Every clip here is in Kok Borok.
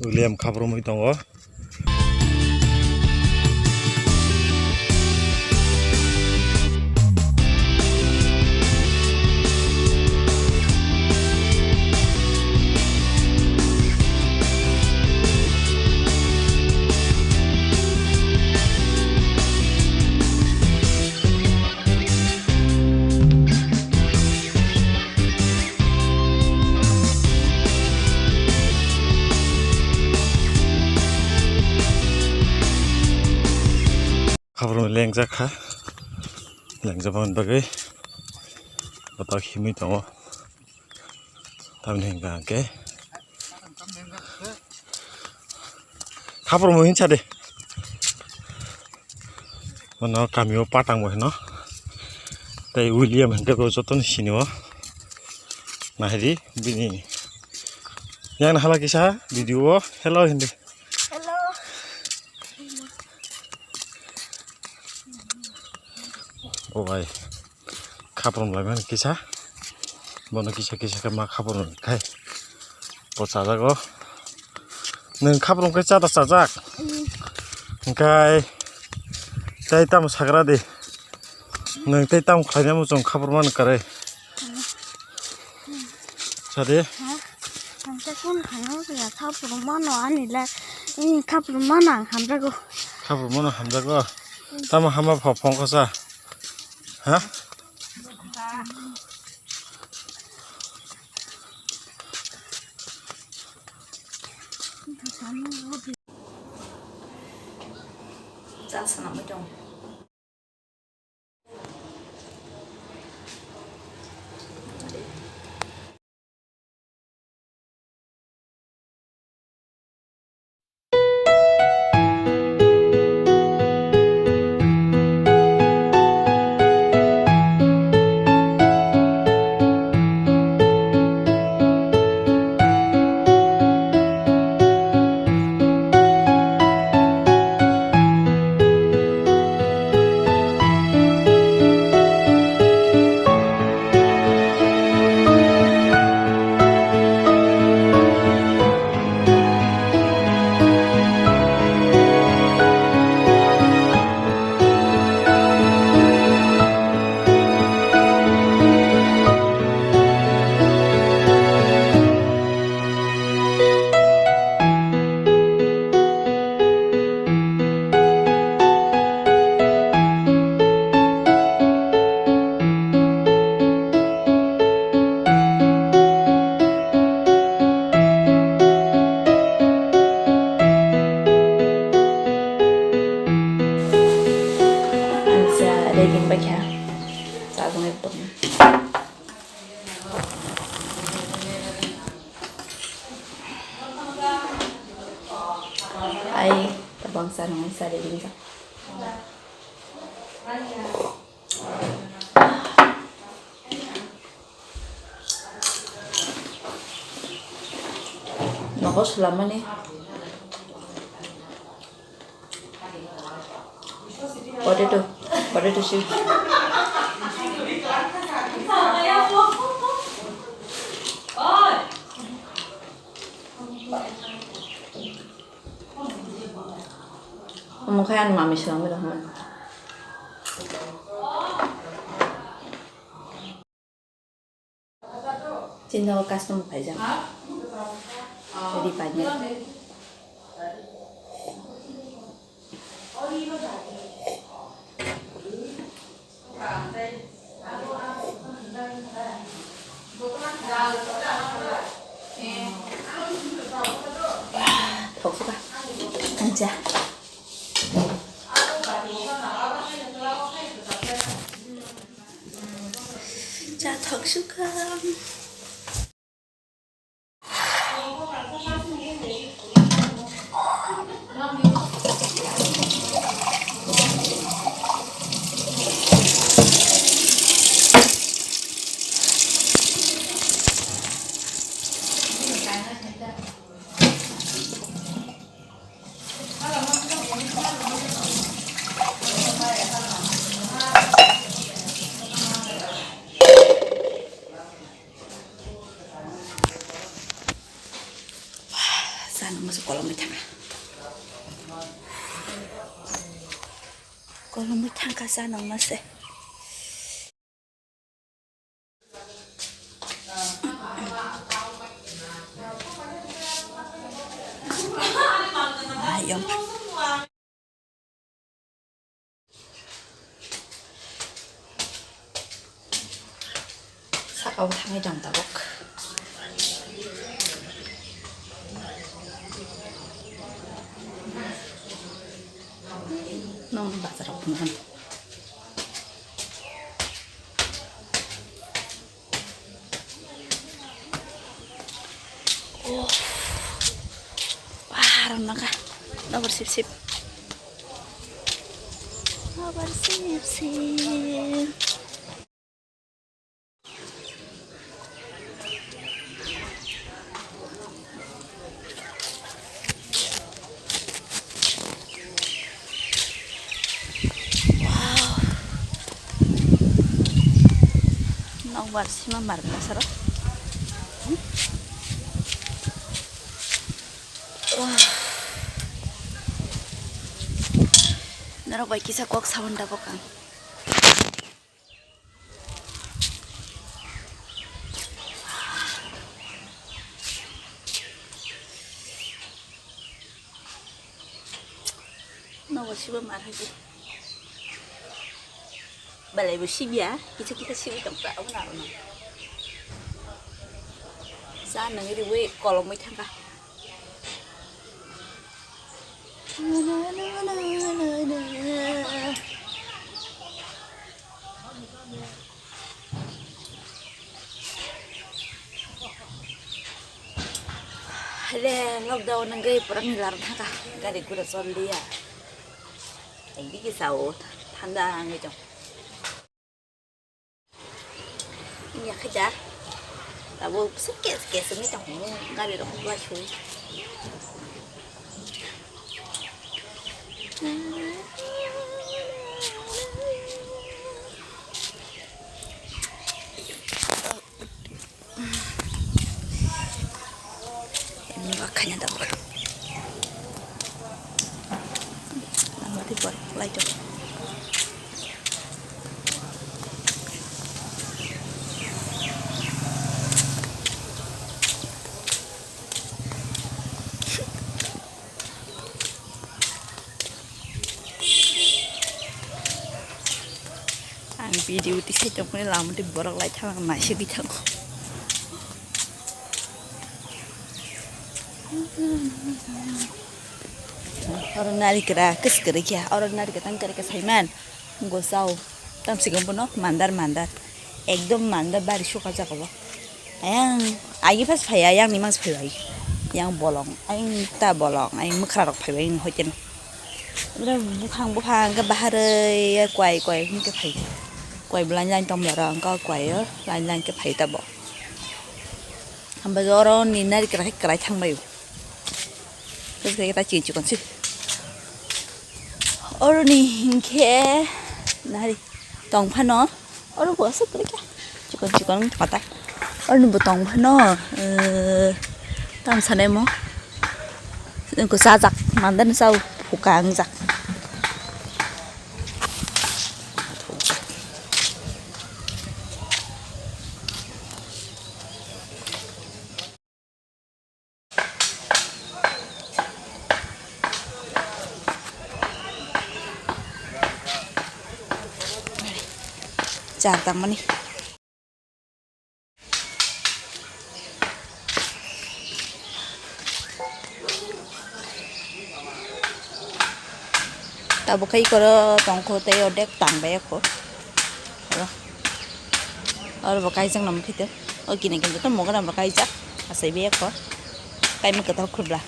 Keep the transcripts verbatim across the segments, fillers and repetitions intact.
William khaprumwi tongo. Khaprumwi lengjak kha, lengjak bagwi bwtwi himwi tongo. Tamni hwnka hwnkhe khaprumwi hinsa de. Bono kamio patang bo hino. Tei William hwnkhe bo jotono sinio. Nahidi bini yang hala kisa video o hello hindi. Hello. O bai. Khaprom laimani kisa. Bono kisa kisa khe ma khaprom khai. Bo chajago. Nwng khaprom khe chata chajak. Hwnkhe tei tamo sagra di. Nwng tei tamo khlainai muchung khaprom mani kwrwi. Sadi. Ang tei kun khana ya khaprom mano ani le. Khaprom mano ang hamjago. Khaprom mano hamjago. Tamo hama pha phongkha sa. Ha? Ang sa ready paikha. Sagong ekdom. Ai, tabang sa nang sa ready sa. Nogo swlamani potato, potato chips. Omo khe ani mami swlamwi rw hwnmani. Chini nogo customer phaijak. Ready painai. Thok suka. Ang cha. Cha thok suka. Ang masa kolomwi thangkha. Kolomwi thangkha sa nang masa. Ayong. Saka o thangwi tong tabuk. Nong bazar o phunukgo. Oh. Wah, rwng nangkha. Nobar sip sip. Nobar sip sip. Wow. Nokbar sima mar bwsaro. Wow. Norok bai kisa kok sabun tabuk ang. Nogo sibo mar hai. Belai bo sibya, kisa kisa sibi tong ta, abo na, abo na. Sa nang ri we kolomoi thangka. Hale, lockdown nangwi pura ni lar thaka, gari gura chol liya. Ekdike sao, thanda wngwi tong. Yakhe da. Tabuk se kes kes wngwi tong, gari rok lai sui. Ini bakanya tabuk. Nama di buat lai tu. Ang video tisai tongmani lama tei borok lai thang naisik thango. Oro narikra kwswk kwrwi khe, oro narikra tang kwrwi khe saiman. Gosao tamsik bono mandar mandar, ekdom mandar bari suka jaga bo. Ayang agi pas phai, ayang ni mas phai bai. Yang bolong, ayang ta bolong, ayang mwkhra rok phai bai ni hoite no. Bwrwi buphang buphang ke baharwi kwai kwai hwn ke phai. Kwai bo line line tong bwrang ka kwai o line line ke phai ta bo. Hambai oro ni narikra khe kwrai thang bai. Kwrwi khe ta chini chikon si. Oro ni hinkhe nari tong phano oro bo aswk kwrwi khe chikon chikon wng thangma ta. Oro ni bo tong phano, eh, tamo sanai mo. Kwchajak mandani chao phuka wngjak. Char tangmani. Tabuk khe ikoro tongkho tei ordek tang bai kho. Oro, oro bo kaijak nang khe o kini kini to mogra bo kaijak asai bai kho. Kaima kwtal khubla.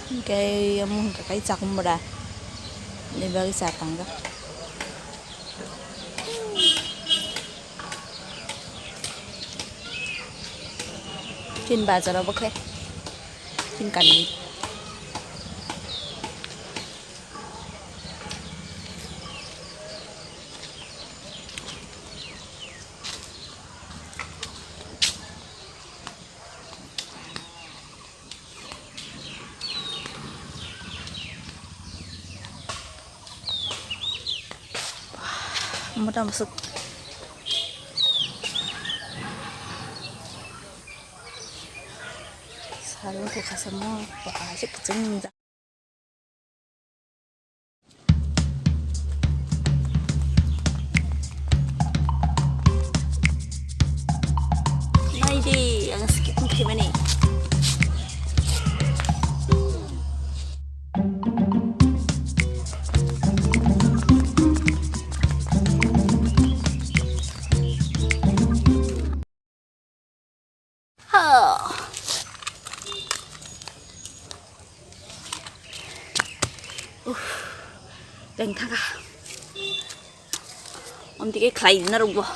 Hwnkhe omo hwnkha khe chakmura ni bagwi cha tangjak. Chini bazar obo khe chini kami. Mota masuk. Salon ko kasamo, ba, asik kecil. Naidi, ang skip khaimani. Ha. Uff. Teng thaka. Om tike khlai na rukbo.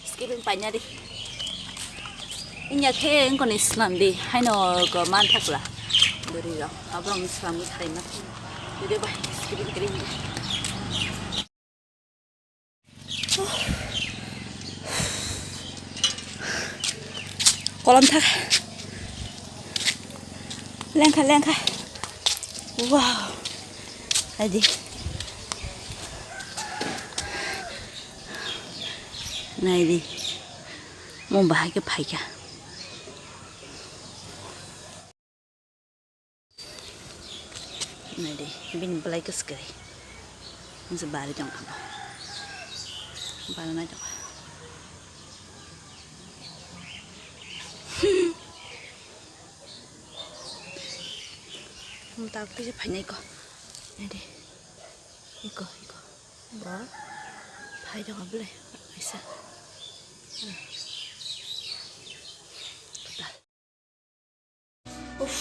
Skipin paina di. Inya khe engkoni snam di. Haino go man thakla. Dori rok. Abang snam khlai na. Dede bai skipin kri. Kolom thak. Lengkha, lengkha. Wow. Naidi. Naidi. Mung bahai khe phaikha. Naidi, bini belai kwswk kwrwi. Nungse bari tong kha. Bari nai tong kha. Mota kisa phainai ko. Naidi. Iko, iko. Bo. Phai tong kha belai. Kaisa. Uff,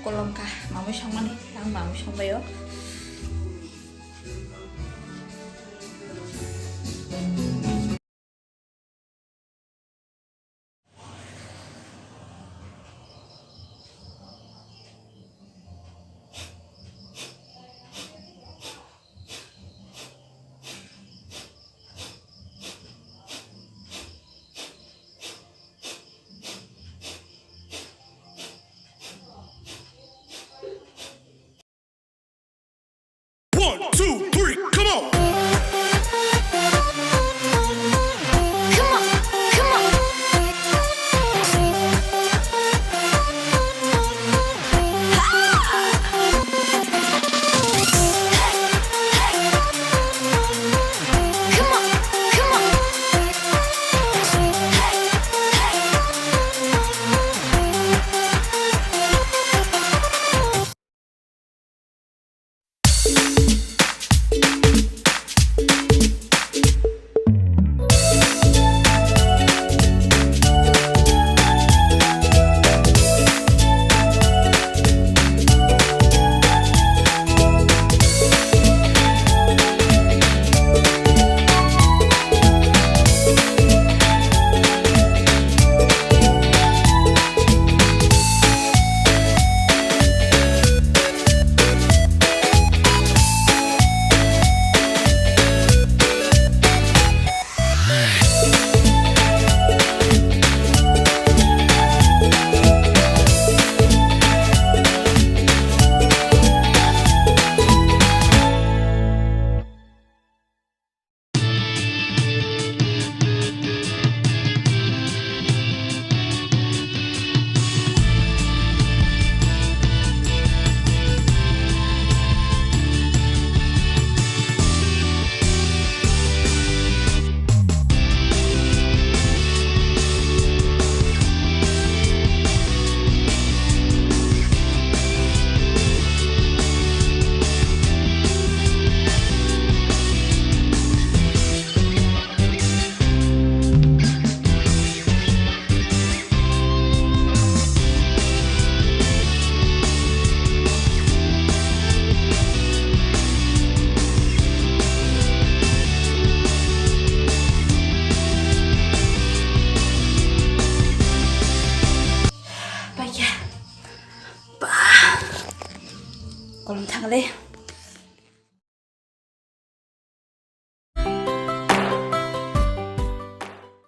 kolom kha, mamui songmani, ang mamui songbaio. One, two, three, come on! Paikha. Ba. Kolom thang le.